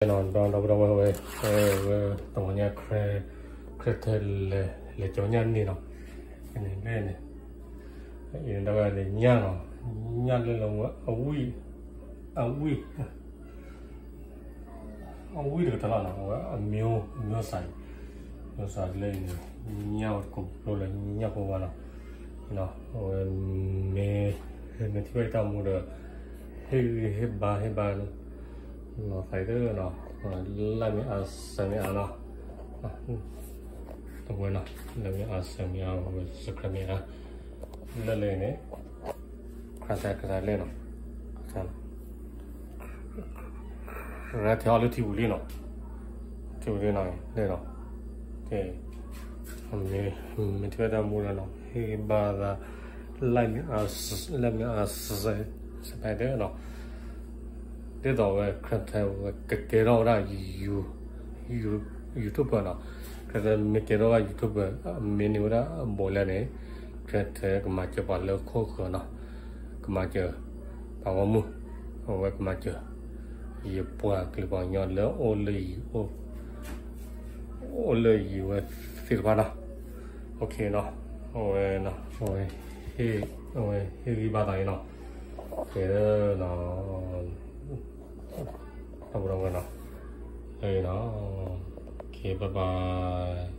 နီၤ ဒီဒီပုၢ်ဒီဝဲၢ်ဝဲ ဝဲ တဂီၤညါ Crater လဲၤ လဲၤကၠီညၣ်န့ၣ်နီၤ, န့ၣ် ညၣ်နီၤ, ညၣ်လၢလၢဝဲ အဝံၣ် အဝံၣ် အဝံၣ်တကတၢၢ်လီၤနီၤ, အဝဲ အမျိုး အမျိုးစံး မျိုးစံးလၢန့ၣ် ညၣ်ဝဲတကိးဖျိလၢညၣ်ဖိဘၣ်နီၤ, အဝဲ မ့ၢ် မ့ၢ်ထံၣ်ဘၣ်တၢ်မူဒီး ဟ့ၣ်ဂံၢ်ဟ့ၣ်ဘါ ဟ့ၣ်ဘါ နီၤသးအံၤတနီၤ, လၢမ့ၢ်အါစၢၤမ့ၢ်အါနီၤ, တဝဲနီၤ, လၢမ့ၢ်အါစၢၤမ့ၢ်အါ ဝဲ subscribe မ့ၢ်အါ, လၢလၢန့ၣ် ခရါစဲခရါလဲၣ်နီၤ, ခရါထဲအီၤလၢထံပူၤလံနီၤ, ထံပူၤလံနီၤ လဲၣ်နီၤ, မ့ၢ်ထံၣ်ဘၣ်တၢ်မူဒီးနီၤ ဟ့ၣ်ဘါသး like မ့ၢ်အါ like မ့ၢ်အါ subscribe နီၤ, ဒ်သိးဝဲ ခရါထဲဝဲ ကကဲထီၣ်ဝဲဒၣ် YouTuber နီၤ, ခရါထဲမ့ၢ်ကဲထီၣ်ဝဲ YouTuber မ့ၢ်န့ၢ်ဝဲဒၣ်အဘူးအလဲန့ၣ် ခရါထဲကမၤစၢၤပှၤလၢခိၣ်ဃၢၤနီၤ, ကမၤစၢၤ ပှၤဂီၢ်မုၢ်, အဝဲကမၤစၢၤ ယပှၤကလုာ်ပှၤကညီလၢအိၣ်လၢယံၤ အိၣ်လၢယံၤဝဲသ့ၣ်တဖၣ်နီၤ, အဝဲ အဝဲ အဝဲဟ့ၣ်ဂံၢ်ဘါသးအံၤနီၤ, ကဲ တၢ်ဘျုးနီၤ, လၢနီၤ, ကဲ bye bye.